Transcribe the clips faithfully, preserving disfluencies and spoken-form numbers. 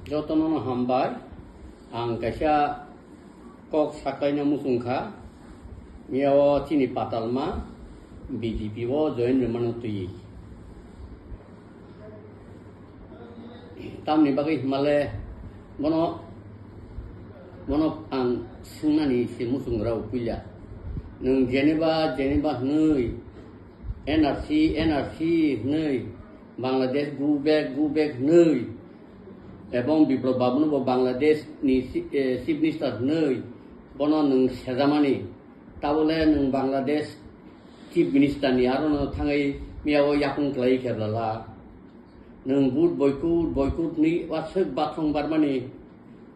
Jotono no hambai. Ang kaisa kok saklaina muchung kha. Miyao chini patalma B J P o join rwmano twi. Tamni bagwi himale bono, bono ang swngnani se muchung rao puila. Nwng Geneva, Geneva hwnwi, N R C, N R C hwnwi, Bangladesh go back, go back hwnwi, ebong Biplab Babuno bo Bangladesh ni si-, eh, Chief Minister hwnwi, bono nwng sejamani. Tabole nwng Bangladesh Chief Minister ni aro no thangwi miyao yakung klai khe lala. Nwng vote boycott, boycott ni waswk bathong barmani.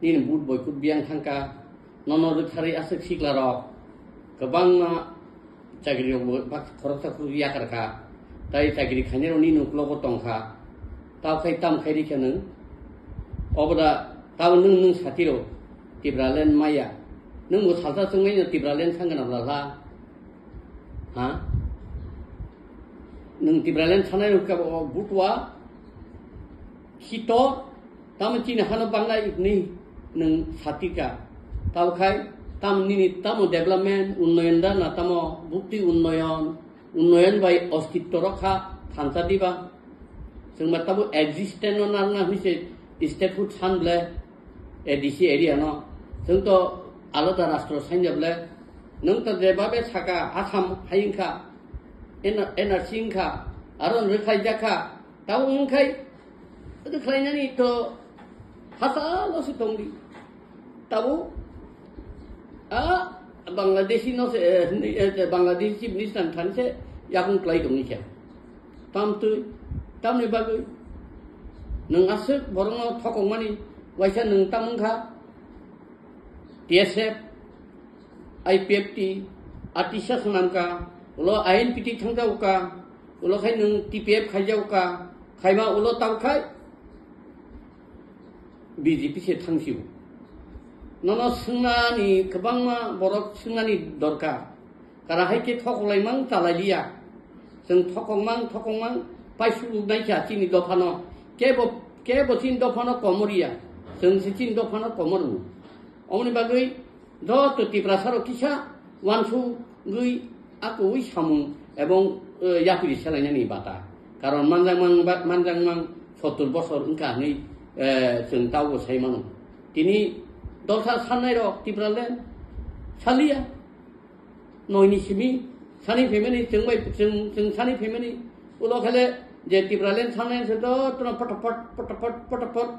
Nini vote boycott biyang thangka. Nono rwkharwi aswk sikla rok. Kwbangma chakri rok bo bak khoroksa khoroksa yakar kha. Tai chakri khainai rok nini uklogo tong kha. Tao khai tam khai rikha nwng. Oboda tao nwng nwng satiro. Tipraland maya. Nwng bo salsa chwngwi no Tipraland sangana bla la. Ha? Nwng Tipraland sanai rok ka bo butwa. Khito. Tamo chini hano bangnai ni nwng satika. Tao khai. Tam nini tamo development, unnoyon da na tamo bukti unnoyon. Unnoyon bai ostitto rokha thansa diba. Chwng ma tabo existence no nang na hise statehood san ble A D C area no. Chwng to alada rastro sanya ble. Nwng to je babe saka Assam hai wngkha, N-, N R C wngkha, aro rwkhlai jakha. Tabo wngkhai, rwkhlainani to hasalo se tongdi. Tabo, a, Bangladeshi no se, eh, eh, Bangladeshi Chief Minister thanse yakung klai tongni khe. Tamtwi, tamni bagwi. Nwng aswk borokno thokokmani, waisa nwng tam wngkha, T S F, I P F T, atisa swnamka, ulo I N P T thangjaoka, ulo khai nwng T P F khaijaoka, khaima ulo tangkhai, B J P se thangsio. Nono swngnani kwbangma borok swngnani dorkar. Kara hai khe thokolaimang chalailiya. Chwng thokokmang, thokokmang, paisuknai kha chini dophano. Kebo, kebo chini dophano komoriya. Chwng se chini dophano komorno. Omoni bagwi joto Tiprasa rok kisa wansugwi akoi samung ebong, eh, yapri selainani bata. Karon manjakmang ba-, manjakmang sottur bosor wngkha hinwi, eh, chwng taubo sai mano. Tini dosa sannai rok Tipraland saliya. Noini simi sani phaimani, chwng bai, chwng, chwng sani phaimani. Ulo khale je Tipraland sanai se to, tono potopot, potopot, potopot.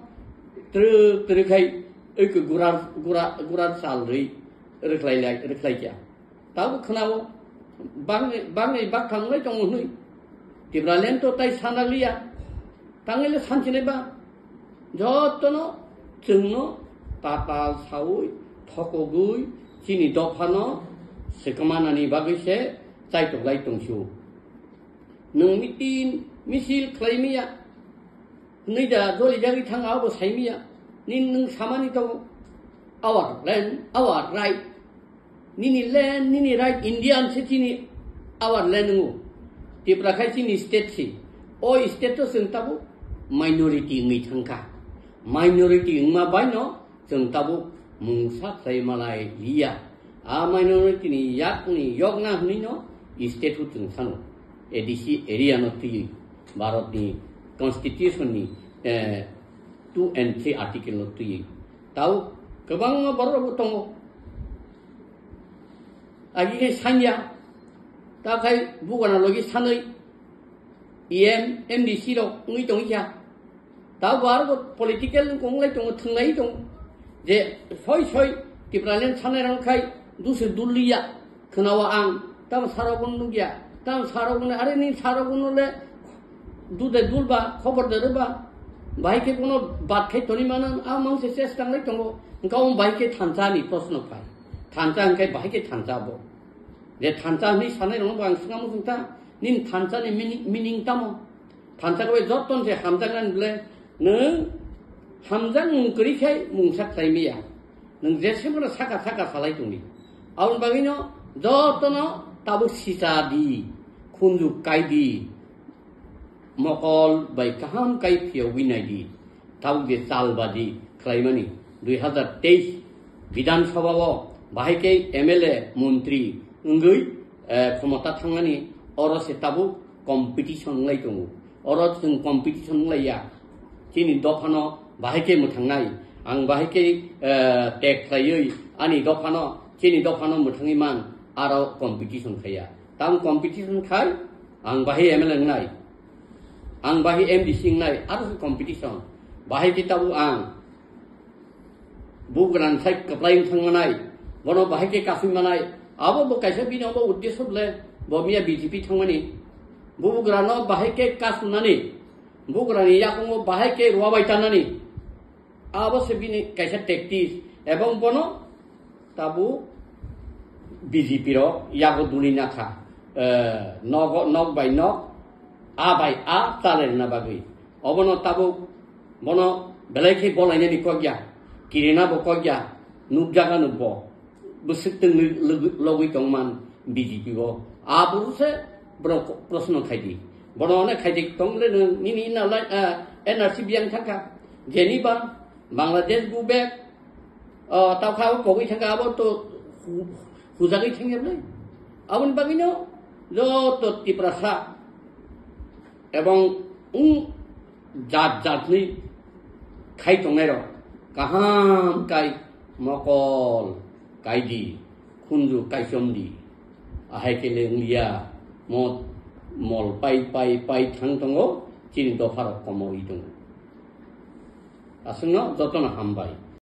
Truk, truk khai, oi ko gura, gura, gura sal rwi, rwkhlai lai, rwkhlai kya. Tabo khwnao, bangni, bangni bak thanglai tongo hwnwi. Tipraland to tai sana liya. Tangile sanchine ba. Jotono chwngno tatal saui, thokogwi, chini dophano swkmanani bagwi se chaitoklai tongsio. Nwng mitin, misil khlaimiya. Nida doli jagwi thang abo saimiya. Nin nwng samani tongo. Our land, our right. Nini land, nini right, Indian se chini our land wngo. Tipra khai chini state se. O state to chwng tabuk minority wngwi thangkha. Minority wngma baino chwng tabuk mungsa khlai malai liya. A minority ni yakni yokna hwnwi no state hu chwng sano. A D C area no twiwi Bharat ni constitution ni, eh, two and three article no twiwi. Tau kwbangma borok rok bo tongo. Agi khe sanya, ta khai bugana logi sanwi, E M, M D C rok wngwi tongwi kha. Ta bo aro bo political wng lai tongo, thwnglai tongo. Je soi soi Tipraland sanai rang khai dusu dulliya, khwnao ang, tamo sarok nukya, tamo sarok no, are ni sarok no le dude dulba, khobor de rwba, bahai khe bono bat khai toni mano, a mang se ses tanglai tongo, hwnkha o bahai khe thansa ni proshno phai. Thansa hwnkhe bahai khe thansa bo. Je thansa hwnwi sanai rokno bo ang swngamo swngkha, nini thansa ni meaning, meaning tamo? Thansa khe bai joto se hamjaknani bwle, nwng hamjakmung kwrwi khai mungsa khlai maya. Nwng jese phano saka saka salai tongdi. Aboni bagwino jotono tabuk sicha di, khunju kai di, mokol bai kaham kai phiyogwi nai di. tabuk je chalbaji khlaimani, dui hazar teis Bidhan Sabha o bahai khe M L A, montri wngwi, eh, khomota thangnani, oro se tabuk competition wngwi tongo. Oro chwng competition wngwi ya. Chini dophano bahai khe mwthangnai, ang bahai khe, eh, tek khlaiwi ani dophano, chini dophano mwthangwi man, aro competition khaiya. Tamo competition khai, ang bahai M L A wngnai, ang bahai M D C wngnai, aro se competition. Bahai khe tabuk ang bugrang sai kwplai wng thang manai, bono bahai khe kasui manai, abo bo kaisa bini obo uddesho bole, bo miya B J P thangmani, bugrano bahai khe kasunani, bugrani yakungo bahai khe ruwa bai tanani, abo se bini kaisa tactics, ebong bono tabuk B J P rok yago duli nakha, eh, nogo, nok bai nok, a bai a chale rwna bagwi. Obono tabuk bono belai khe bolainani kok ya, kirina bo kok ya, nukjaga nukbo, bwswk twngwi logwi, logwi tongman B J P o. Abo se borok proshno khaidi. Bono onek khaidi tong le nwng nini ina lai, ah, N R C biyang thangkha. Jeniba Bangladesh go back, ah, tao kha o kogwi thangkha abo to hu-, hujagwi thangya bwle. Aboni bagwino joto Tiprasa ebong, um, jat jatni khai tongnai rok kaham kai mokol kaidi, khunju kaichomdi, ahai kele wngya, mo mol pai pai pai thang tongo, chini dopha rok komorwi tongo. Aswkno jotono hambai.